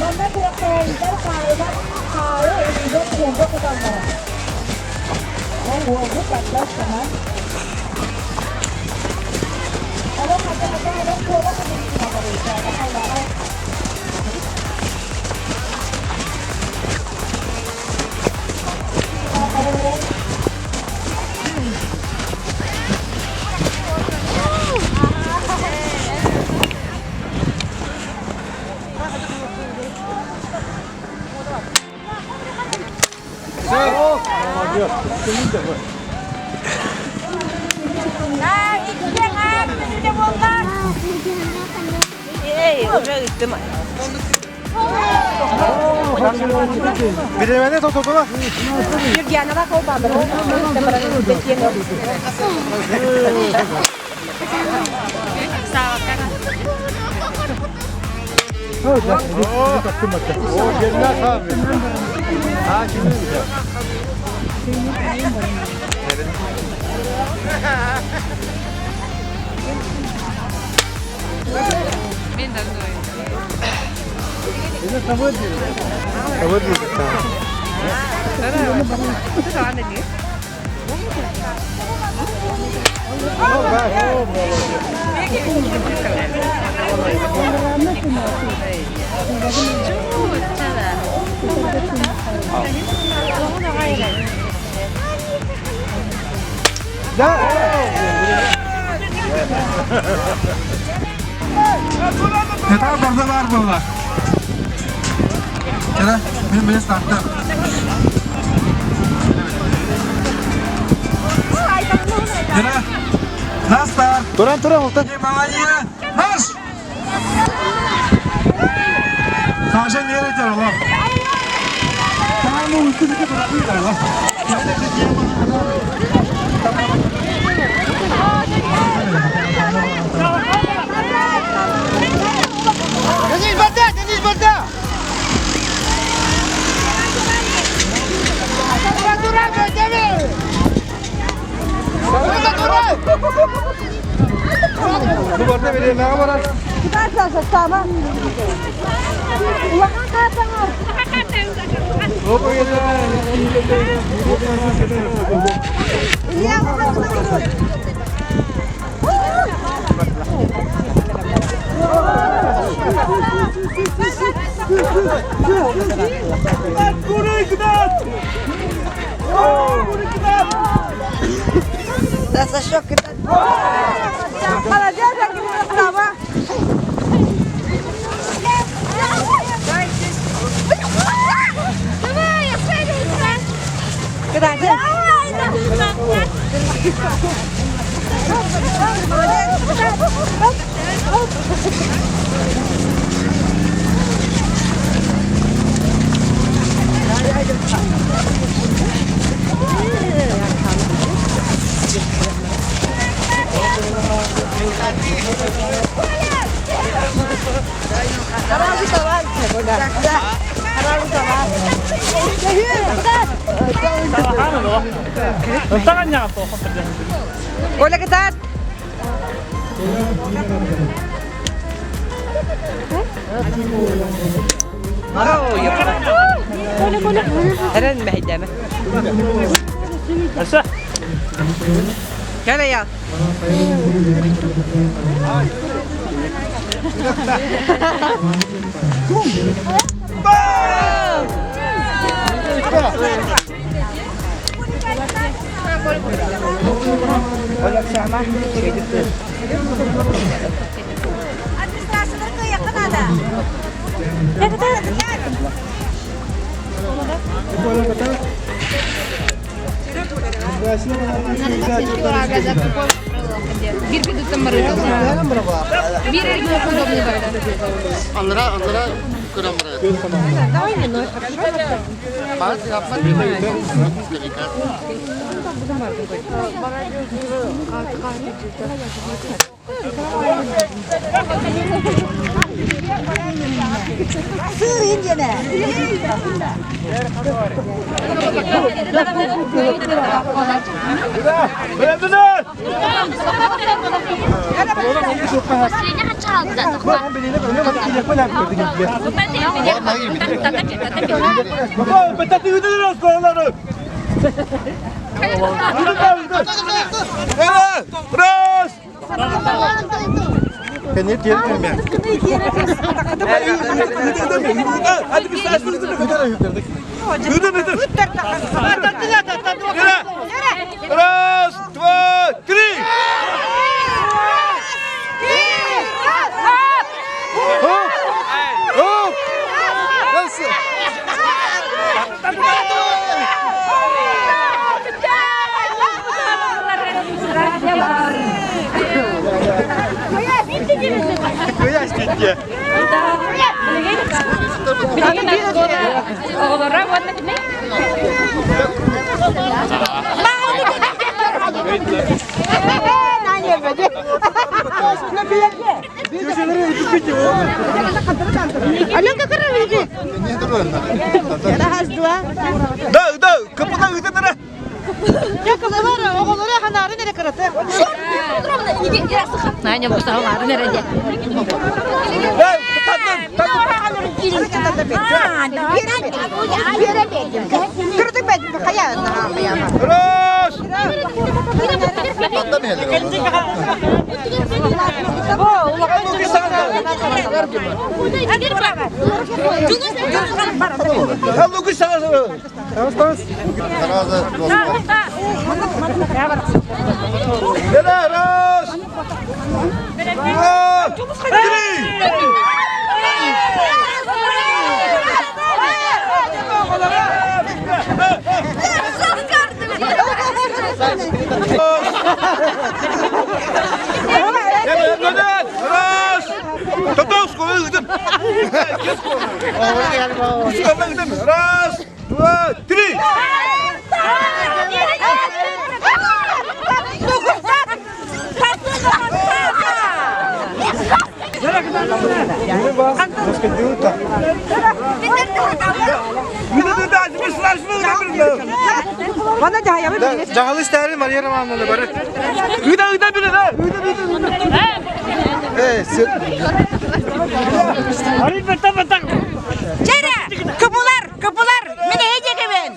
Манна күрэхтэһиилэр хаайылар хаары ылыыга куолга куталлара. Ол уолбут ардах саҥа. Олох хата-хата олох куола Бириэмэни тототула. Этап барда баар буолла. Чара, мен билес тартым. Чара, на старт. Туран туран олтан. Внимание, марш! Саша не етер ола. Таму үстү туран Денис барда, Денис барда! Бу барда бириэмэҕэ барар. Hola, ¿qué tal? Эрэн мэһэйдээмэ. Кэлэ я. Раз! Раз, два, три! Оп! Оп! Раз! Да, да, капыта ыытытара. Да, таттым, таттым. Раз! Раз! Два! Три! Раз! Раз, два, три! Дьаһалы истээри Мария Романовна бары. Ыда ыда биле да. Ыда ыда ыда. Э, сыр. Чere, кыпылар, кыпылар, мен эйдегебен.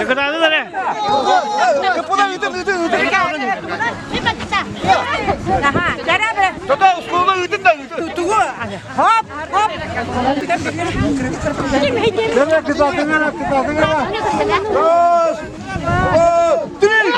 Капыда ыда ыда ыда. Тата ускулда ыдын да ыды. Хоп, хоп. Раз, два, три!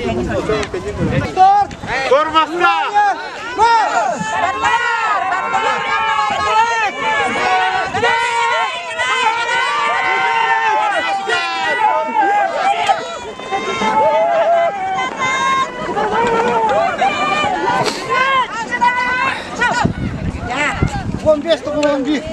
Старт! Тормозка! Он бес он bir.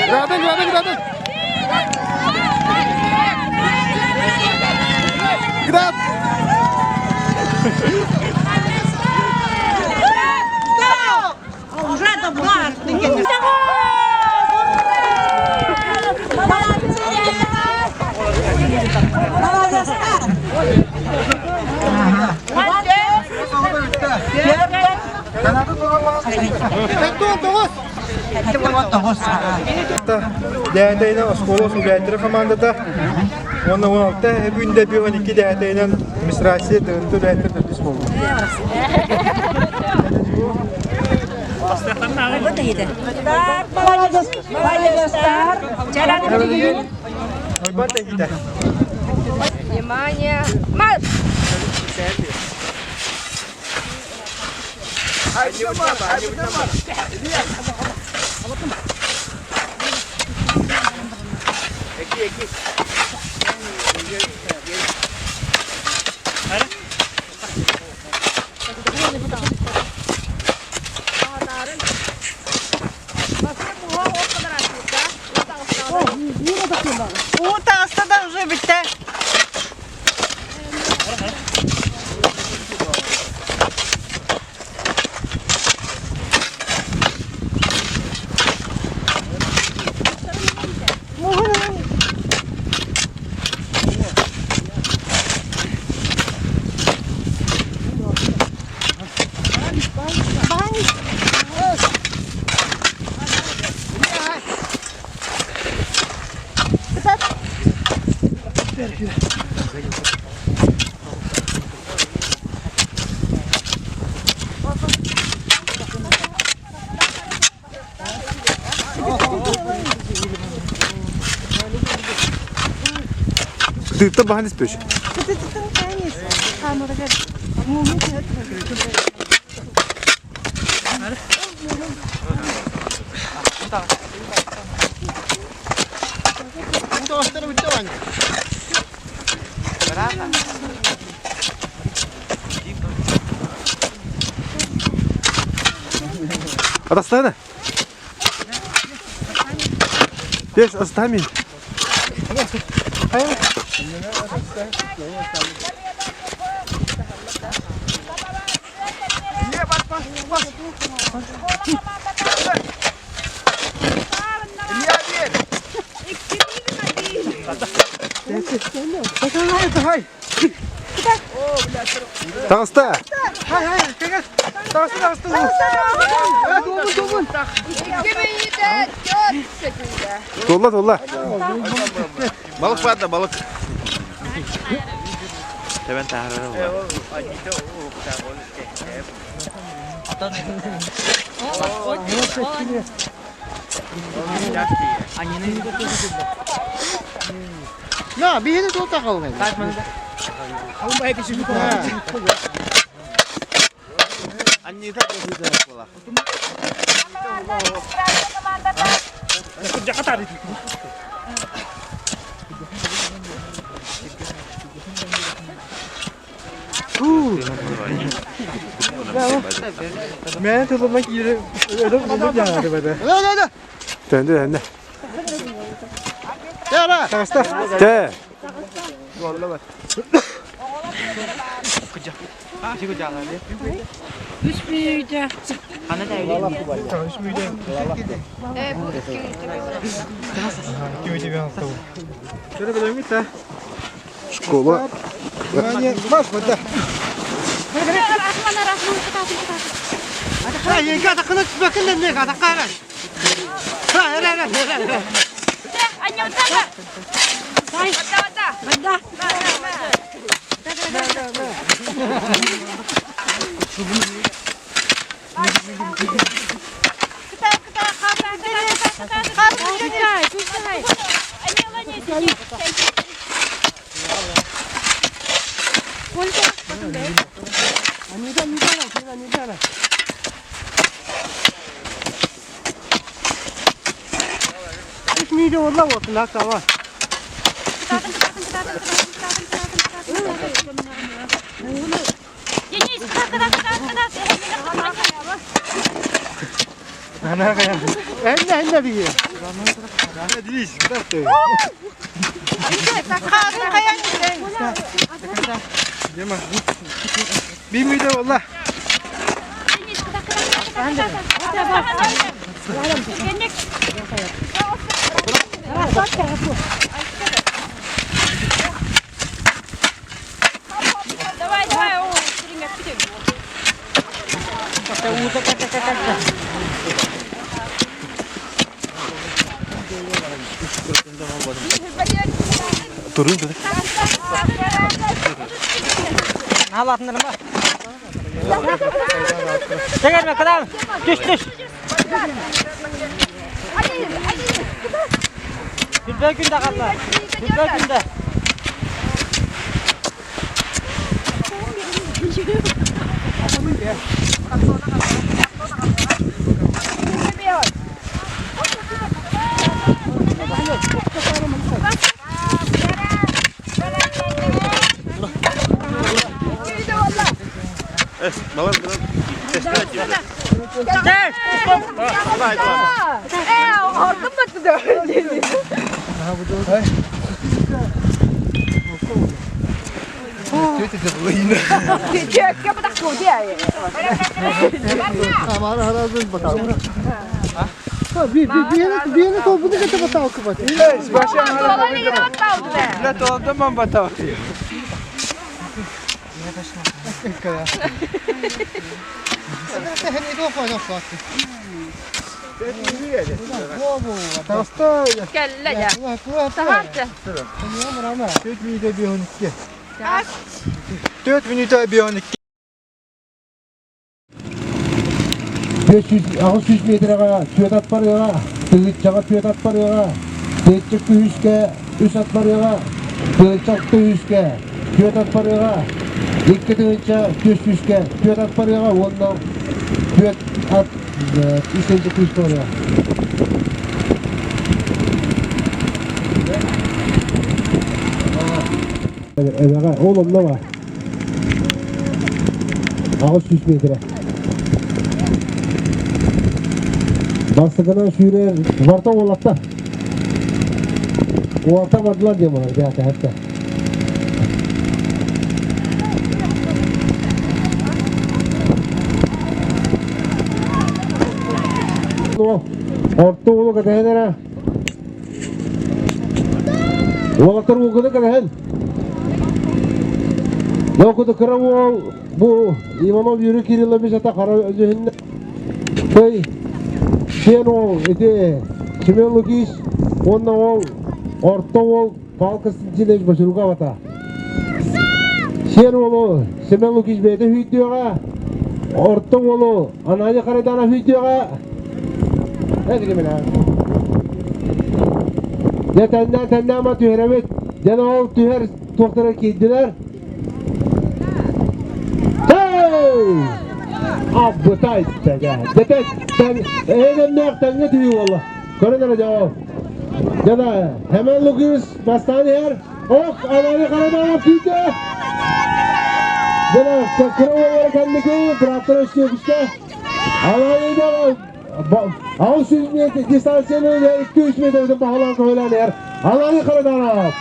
Градın, градın, градın. Град! Дээнтэйинэн оскуола сүүрээттэрэ хамаандата уонна 16 күндэ 12 дээнтэйинэн администрация тыынты үлэһиттэр төрдүс буолла. Ойбан тэһиитэ. Внимание! Марш! Уу таҕыста да уже бүттэ. Тыытта баһан испеш. Атастана. Бес астами. Таҕыста. Таҕыста, таҕыста. Туолла, туолла. Балык бар да балык. На, биһини тута қалған. Мен тылыма киирэ өлөм өлөм яҥары бада. Төнде, төнде. Таҕыста. Тэ. Школа. Bir müde valla. Алатынырма. Тегерме, кыдан. Түш, түш. Күндө күндө қалла. Күндө күндө. Dört minüte bir on iki. Dört minüte bir on iki. 500 метрға түөт ат барыаҕа, тыһыынчаҕа түөт ат барыаҕа, тыһыынча үһүскэ үс ат барыаҕа, тыһыынча алта үһүскэ түөт ат барыаҕа, икки тыһыынча түөс сүүскэ түөт ат барыаҕа уонна түөт ат үс тыһыынча күүскэ барыаҕа. Эбэҕэ ол онно баар. 800 метрэ. Бастакынан сүүрэр барта уолатта. Уолта бардылар диэн буолар бэйэтэ хэттэ. Орто уолу кэтэһэн эрэ. Уолаттар уолгуну кэтэһэн. Локуду кыра уол бу Иванов Юрий Кириллович ата хара өзүһүннэ. Той сиэн уол ити Семен Лукич уонна уол орто уол Павел Константинович Бочуруга бата. Сиэн уолу Семен Лукич бэйэтэ хүйдүөҕэ, орто уолу Ананий Харайданов хүйдүөҕэ. Дьэ тэннээ тэннээ ама түһэрэбит. Дьэ ол түһэр туохтара киирдилэр. Hey! Абытай тэгэ. Дьэ тэн эйгэннээх тэҥҥэ түһүү буолла. Көрөн эрэ дьэ ол. Дьэ да Хэмэн Лукис бастаан иһэр. Ох, Ананий Харайданов киирдэ. Дьэ да кыра уоллара кэнники бырааттара үстүөбүскэ. Ананий 600 метр дистанцияны 200 метрден баһылаан көһөлөөн иһэр Алари Караданов.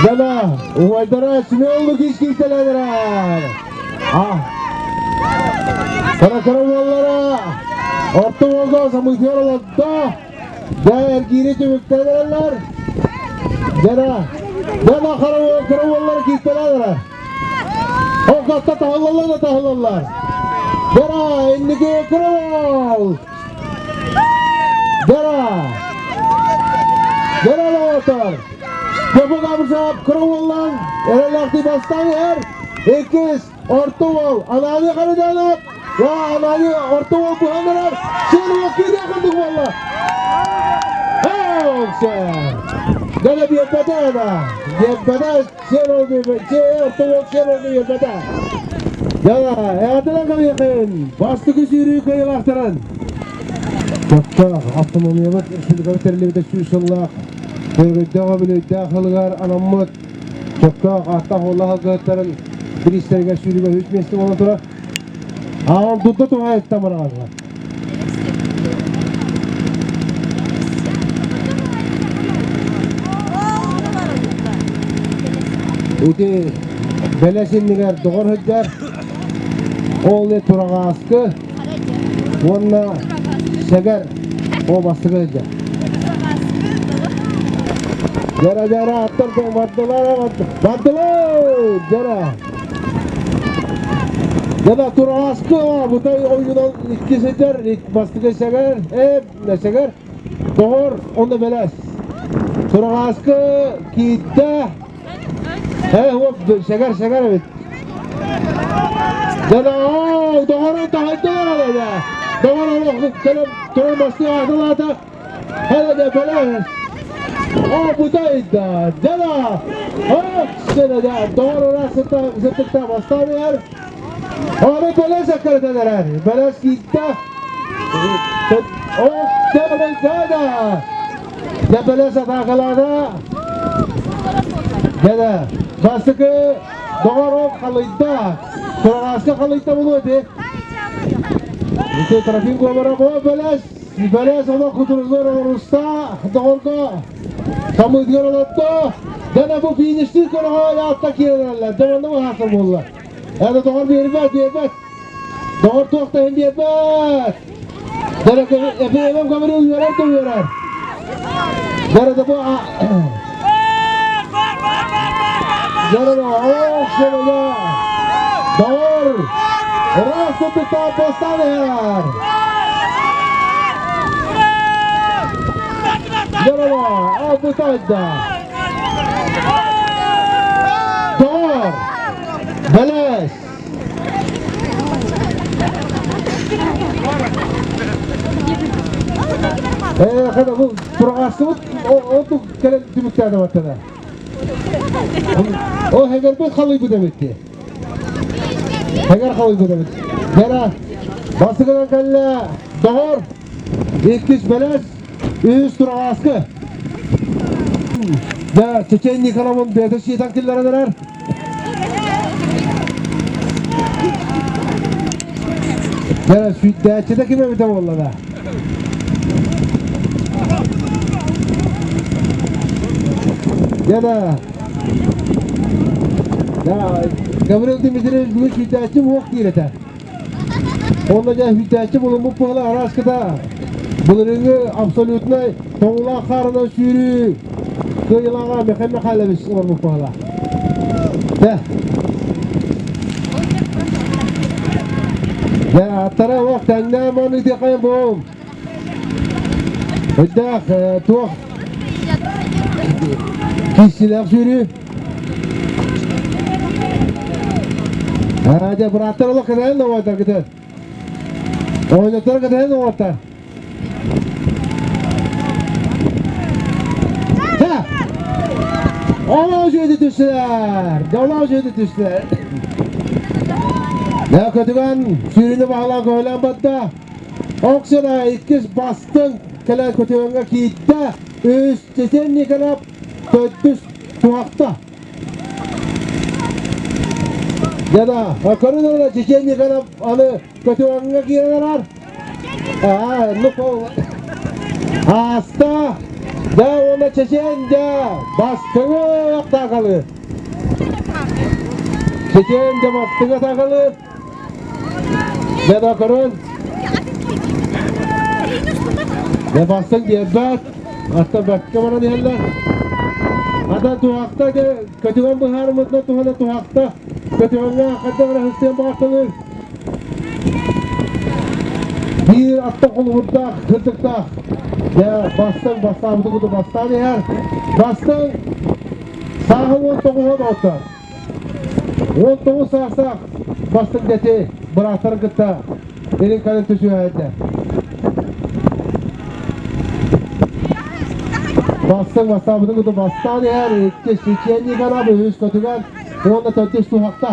Жана уңайдара Семен Лукич кийтеледирер. Кара-кара уоллара орто уолга Самыхер олордо. Дьэ эргиири түмүктэнэрэллэр. Жана жана кыра уоллара кииртэлээнэрэ. Оккатта таһыллаллар да таһыллаллар. Жана инники кыра уол. Дара! Дара доҕоттор! Көпөк Абырсаап кыра уоллаан эрэллээхтик бастаан иһэр. Иккис орто уол Ананий Харыданов. Ва Ананий орто уол быһан эрэр. Син уол киирэ курдук буолла. Дара биэрбэтэ да. Биэрбэтэ син уол биэрбэтэ. Орто уол син уол биэрбэтэ. Дара, эҕэрдэлэн кэлиэхин. Бастакы сүүрүү кыайыылаахтарын. Чохчоох автономиябыт республикабыт тэриллибитэ сүүс сыллаах Өрөгөйдөөх өбүлүөйдээх сылыгар анаммыт Чохчоох ааттаах уоллаах алгыһыттарын бириистэригэр сүүрүүгэ үс миэстэ буолан турар. Аҕам дурда туһаайыттан бараҕаллар. Ити бэлэс иннигэр доҕор сылдьар, ол тураҕааскы уонна сэгэр о бастакы сылдьар. Дьара дьара аттар бардылар бардылар дьара. Дьара тураҕааскы бутай ойуунан икки сылдьар бастакы сэгэр сэгэр доҕор онно бэлэс. Тураҕааскы киирдэ Ээ, уоп, сэгэр, сэгэр эбит. Дьэ, доҕору таһайдылар эрэ. Доҕор олох кэлэн туран бастыы аатылаата. Hele de бэлэс. О, бутайда. Дьэ, ох, сенеде. Доҕор ыраах сыттыкта бастаан иһэр. Аны бэлэс аккарытан эрэр. Бэлэс киирдэ. Ох, дьэ, Дьэ бэлэс атаакалаата. Дьэ бастакы доҕор халыйда. Тураҕааска халыйда булуо ити. Ити Трофим Говоров бэлэс. Бэлэс олох кутуругар оруста доҕорго самыытыгар олотто. Дьэ бу фиништиир көрөҕө аатта киирэллэр. Дьэ манна баһаасар буолла. Эдэ доҕор биэрбэт, биэрбэт. Доҕор туох да иһин биэрбэт. Эпиэбэм Гаврил үөрэр да үөрэр. Дьэ бу Дьэ ох сэмэгэ. Доҕор ыраас сыттыктаах бастаан иһэр. Дьэ албытайда. Доҕор бэлэс. Ээ, хана бу тураҕаастыбыт ордук кэлэн түмүктээн баттана. О, хэгэрбит халыйбыт эбит дии. Хэгэр халыйбыт эбит. Дьара, бастакынан кэллэ доҕор, иккис бэлэс, үһүс тураҕааскы. Дьэ, Чечен Николовун бэйэтэ сиэтэн киллэрэн эрэр. Дьэ, сүүрдээччитэ ким эбитэ буолла да? Дьэ да. Да, Гаврил Дмитриевич бүгүн сүүрдээччи уох диир этэ. Онно дьэ сүүрдээччи булуммут буола араас кыта былырыыҥҥы абсолютнай тоҥулаах хаарынан сүүрүү кыайыылааҕа Михаил Михайлович олорбут буола. Дьэ. Дьэ, аттара олох тэҥнээн маны диэхайын буолум. Өйдөөх, туох киссилээх сүүрүү. Дьэ, бырааттар олох кэтэһэн да оҕойдаргытын. Оҕонньоттор кэтэһэн оҕоттор. Дьэ! Олох үчүгэйдик түстүлэр! Дьэ, олох үчүгэйдик түстүлэр! Дьэ, көтүгэн сүүрүүнү баһылаан көһүлээн барда. Оксана иккис бастыҥ кэлэн көтүгэҥҥэ киирдэ. Үс Чечен Николаев төрдүс туһахта. Дьэ көрүн эрэ Чечен Николаев аны көтүгэҥҥэ киирэн эрэр. Аа, ну Ааста. Дьэ уонна Чечен дьэ бастыҥы атаакалыы. Чечен дьэ бастыҥы атаакалыы. Дьэ да көрөн. Дьэ бастыҥ биэрбэт. Атта бэккэ баран иһэллэр. Ата туһахта дьэ көтүгэн быһаарыммытынан туһана туһахта көтүгэҥҥэ хайдах эрэ сыстыан баҕарталыыр. Биир атта холобурдаах, кырдыктаах. Дьэ, бастыҥ бастаабыты куту бастаан иһэр. Бастыҥ сааһы 19 оттор. 19 саастаах бастыҥ дэти бырааттарын кытта илин кэлин түсүһээйдэ. Бастыҥ бастаабытын кытта бастаан иһэр иккис Сичиэнник араб үһүс көтүгэн уонна төрдүс туһахта.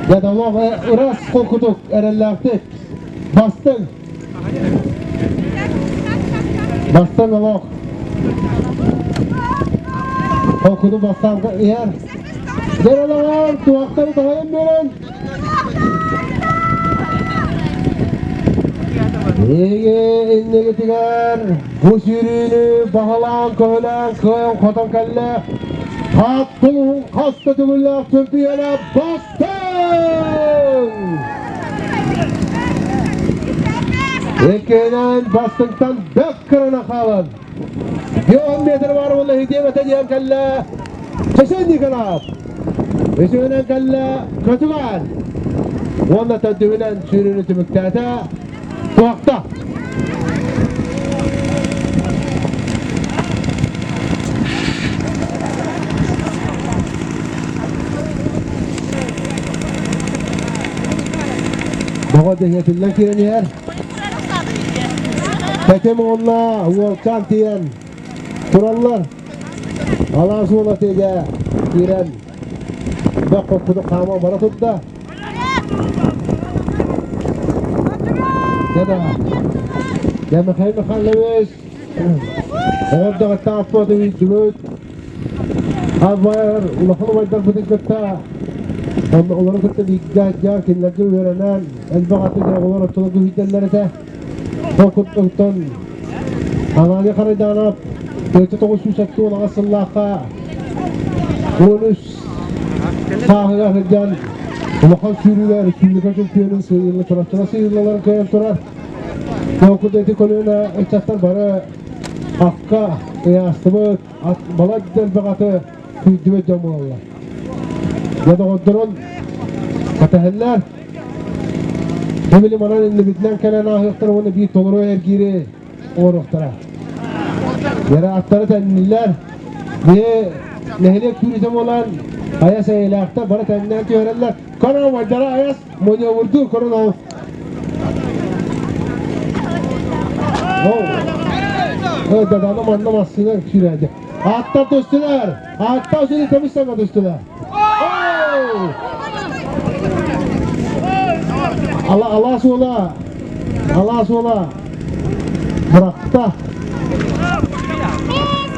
Дядолов ырас холкутук эрэллээхтик бастыҥ бастыҥ олох холкутук бастаан иһэр Дядоловар туһахтары тоһойон биэрэн Эһиги иннигитигэр бу сүүрүүнү баһылаан-көһүлээн кыайан-хотон кэллэ Тааттулуһун хас да төгүллээх чөмпүйүөнэ Бастыҥ! Иккиһинэн Бастыҥтан бэк кырана хаалан 10 метр баар буолла иһитиэм этэ диэн кэллэ Чечен Николаев. Үсүһүнэн кэллэ Көтүгэн. Уонна төрдүһүнэн сүүрүүнү түмүктээтэ Туохта. Бөҕө дэһиэтиллэн киирэн иһэр. Тэтим уонна уолчаан тиийэн тураллар. Алаас уола тиэгэ киирэн бөх хоппуту хаама бара турда. Дада, дьэ Михаил Михайлович, оҕордоҕуттан аппыаты үйдүбүт. Арбайар улахан убайдарбытын кытта олору кытта бииргэ дьаа кинилэргэ үөрэнэн элбэх аты оҕолор оттолорго күүтэллэр этэ. Ол курдуктан Ананий Харайданов 1978 сыллаахха 13 сааһыгар сылдьан улахан сүүрүүгэ республика чемпионун сыыйылла Чурапчыга сыыйыллаларын кыайан турар. Ол курдук ити көлүөнэ ыччаттар бары акка ыйаастыбыт, балай да элбэх аты күүрдүбэт дьон буолаллар. Дьэ доҕотторун кэтэһэллэр. Били манан иннибитинэн кэлэн ааһыахтара уонна биир толору эргиири оҥоруохтара. Яра аттары тэннилэр. Биһи нэһилиэк сүүрүтэ буолан айас эйэлээхтэр бары тэннээн түһэрэллэр. Көрө убайдара айас маневрдуур көрөн ол. Ол даданы манна массыына сүүрээдэ. Аттар түстүлэр. Аттар сүүрү көмүс саҥа түстүлэр. Ала алаас уола, алаас уола бырахта.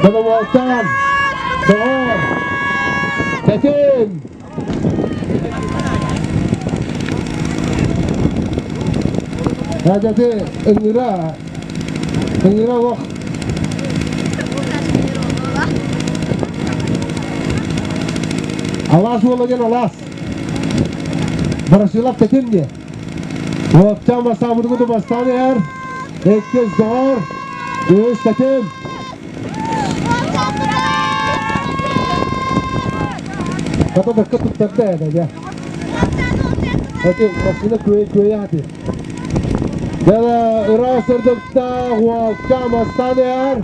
Доброволчан, доҕор, тэтим. Хадьаты ыҥыра, ыҥыра олох Алаас уола диэн алаас. Ворошилов тэтим диye. Уоттан бастаабытыгы бастаан иһэр. Иккис доҕор. Үс тэтим. Хата бэккэ туттарда ээ дьэ. Хати машина күөйэ күөйэ хати. Дьэ ыраас сырдыктаах уолчаан бастаан иһэр.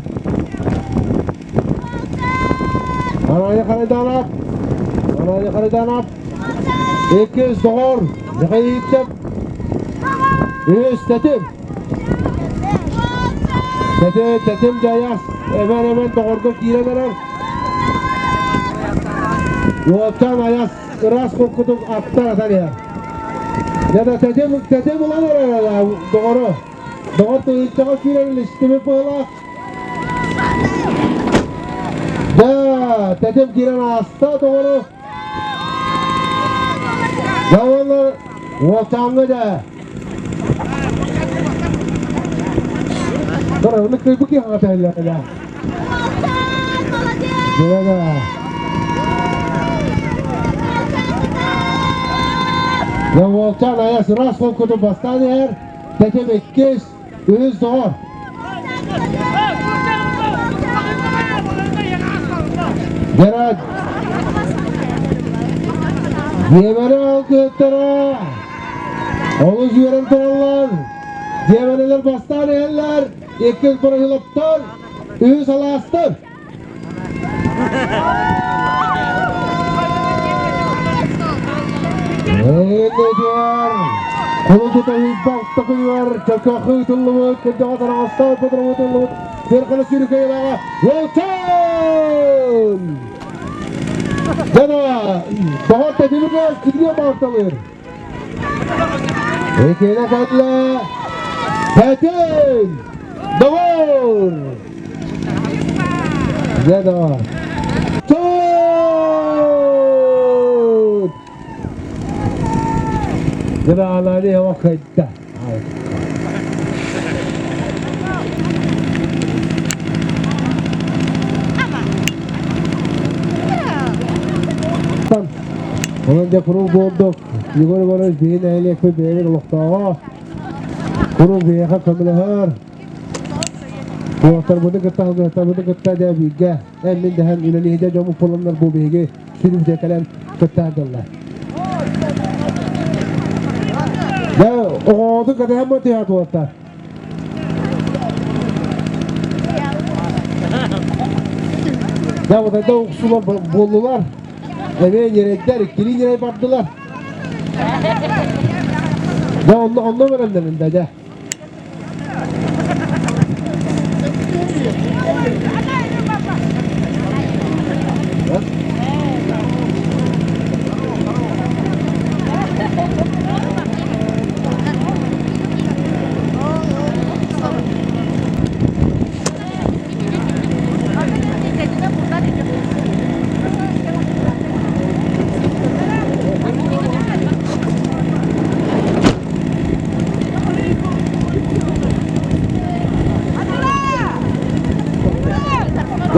Ананя Харайданов. Ананя Харайданов. Иккис доҕор Михаил Үс тэтим. Тэтим, тэтим дьайас. Эбэн-эбэн доҕорго киирэн эрэр. Уолчаан айас ыраас холкутук аттар атар иһэр. Дьэ тэтим, тэтим ылан эрэр доҕору. Доҕор тыһыынчаҕа киирэн истибит быһыылаах. Да, тэтим киирэн ааста доҕору. Дьэ уонна уолчааҥҥа дьэ. Дороҕуну кыйбык иһаҕа тэһэллэр да. Дьэ да. Дьэ уолчаан айас ыраас холкутун бастаан иһэр. Тэтим иккис, үһүс доҕор. Герат Дьиэбэри алгыттара. Олус үөрэн тураллар. Дьиэбэрэлэр бастаан иһэллэр. Иккис бырыһылыктар, үһүс алаастар. Эйнедиэр, кулун тутаһыйбах такыйар, чөкөхы ытыллыбыт, кырдьаҕас араҥастаах ботуру ытыллыбыт, сыарханы сүүрүкэйилээҕэ Уолчаан! Дана, доҕор тэтимигэ кириэ баарталыыр. Экиэнэ кэллэ. Тэтим! Доҕор! Дьэ доҕор. Тут! Дыраалари хайда. Онон дьэ куруук буолдук. Егор Егорович биһи нэһилиэкпит бэйэбит олохтооҕо. Куруук биһиэхэ көмөлөһөр. Уолаттарбытын кытта алгыһаттарбытын кытта дьэ бииргэ эн-мин дэһэн үлэлиһидэ дьоммут буоланнар бу биһиги сүрүбүтэ кэлэн кыттаардыллар. Дьэ оҕоҕутун кэтэһэн бу уолаттар. Дьэ вот это уксулар буоллулар. Эмиэ ньирэйдэр, иккилии ньирэй бардылар. Дьэ онно онно бэлэмнэнин да дьэ.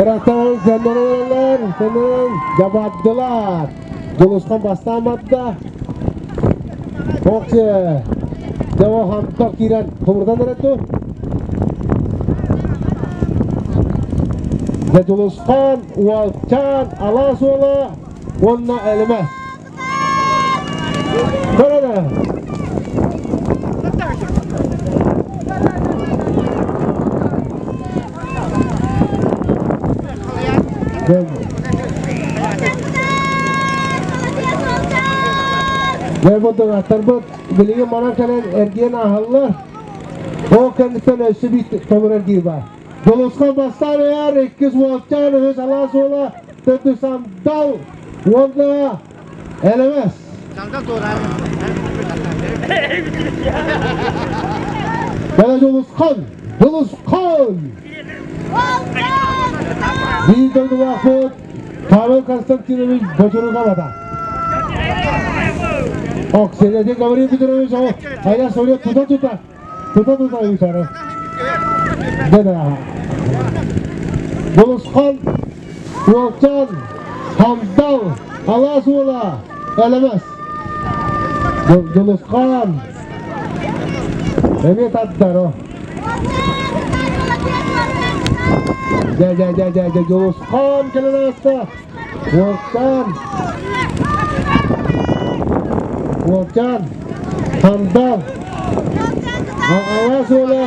Директоры сендерелер, сенен жабаттылар. Дулусхан бастаан барда. Боксе, Дево хамток киирэн хомурдан эрэту. Дьэ Дьулусхан, Уолчаан, Алаас уола уонна Элимэ. Көрөнө. Дьэ бу дыгаттарбыт билигин манан кэлэн эргийэн ааһаллар. Ол кэнниттэн өссө биир толору эргиир баар. Дьулусхан бастаан ыйар, иккис уолчаан, үһүс алаас уола, төрдүс Андал уонна Элэмэс. Кэлэ Дьулусхан! Дьулусхан! Биир дойдулаахпыт Павел Константинович Бочуруга бата. Ок, Сергей Гаврил Петрович, айа соня тута-тута, тута-тута ыытара. Дена. Дулусхан, Уолчан, Хамдал, Алаас уола, Элэмэс. Дулусхан, эмиэ таттаро. Дьэ, дьэ, дьэ, дьэ, дьэ, Дьулусхан кэлэн ааста. Уолчаан. Уолчаан. Хандал. Алаас уола.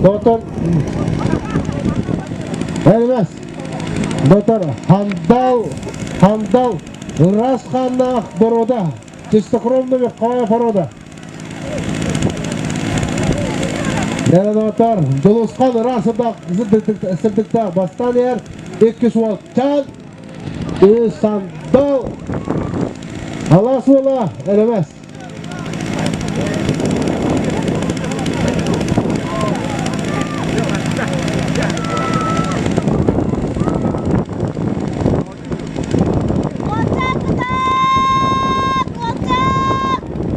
Дотор. Элмес. Дотор. Хандал. Хандал. Ыраас хааннаах боруода. Чистокровный мягкая порода. Дьэ, Дьулусхан ыраас сырдыктаах бастаан иһэр иккис уолчаан үс сандал алаас уола элэмэс.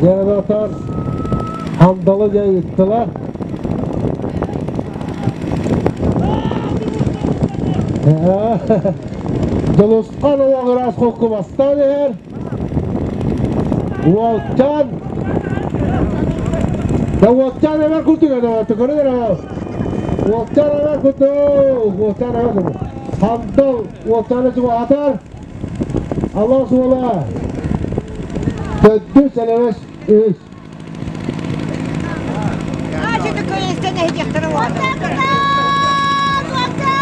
Генератор Хандалы дьэ ыыттылар. Дьулусхан олох ыраас холку бастаан иһэр. Уолчаан. Да уолчаан эбэр курдук это көрөр эрэ. Уолчаан эбэр курдук. Уолчаан эбэр курдук. Хандал уолчааны чугаһатар. Алаас уола. Төрдүс элэвэс үс.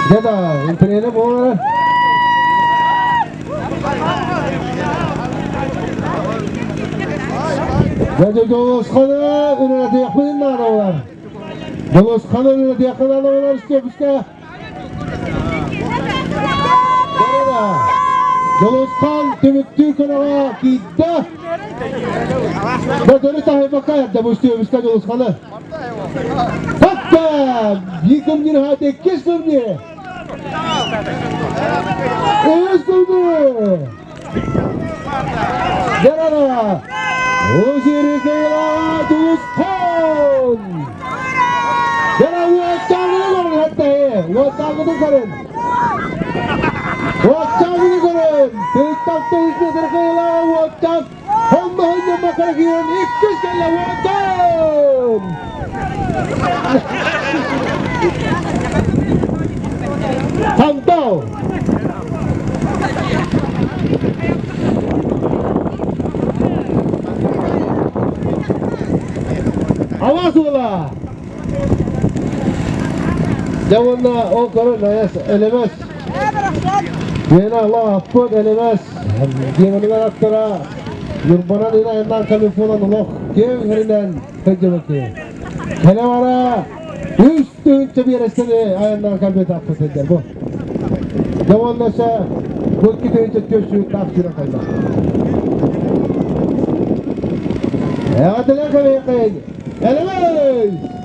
Дьэ интриэне буолара. Дьэ Дьулусханы үлэлэтиэхпин наада буолар. Дьулусханы үлэлэтиэххэ наада буолар Степушка. Дьулусхан түмүктүүр көмөҕө киирдэ. Бөтөрү таһыйбакка эрдэ бу Степушка Дьулусханы. Хатта! Биир кымньыр хаата иккис кымньы. Үс кымньы! Дьарара! Узирикыла Дьулусхан! Дьара уоттааҕыны көрүн хаттаһы! Уоттааҕыны көрүн! Уоттааҕыны көрүн! Тыыттахта үс метр кыйылаҕа уоттаах Хонноһунньа макарахион иккис кэллэ уоттаан! Хантал! Алаас уола! Дьэ уонна ол көрөн элэмэс Диэн Аллах аппыт элэмэс диэмэлигэр аттара Ньурбанан ин айаннаан калифонан олох киэҥ сиринэн сылдьыбыт Кэлэ бара 3000 биэрэстэни айаннаан кэлбит аппыт сылдьар бу. Дьэ уонна өссө бу 2400 таах сүүрэн кэллэ. Эҕэрдэлэр кэлиэххин! Элэмэс!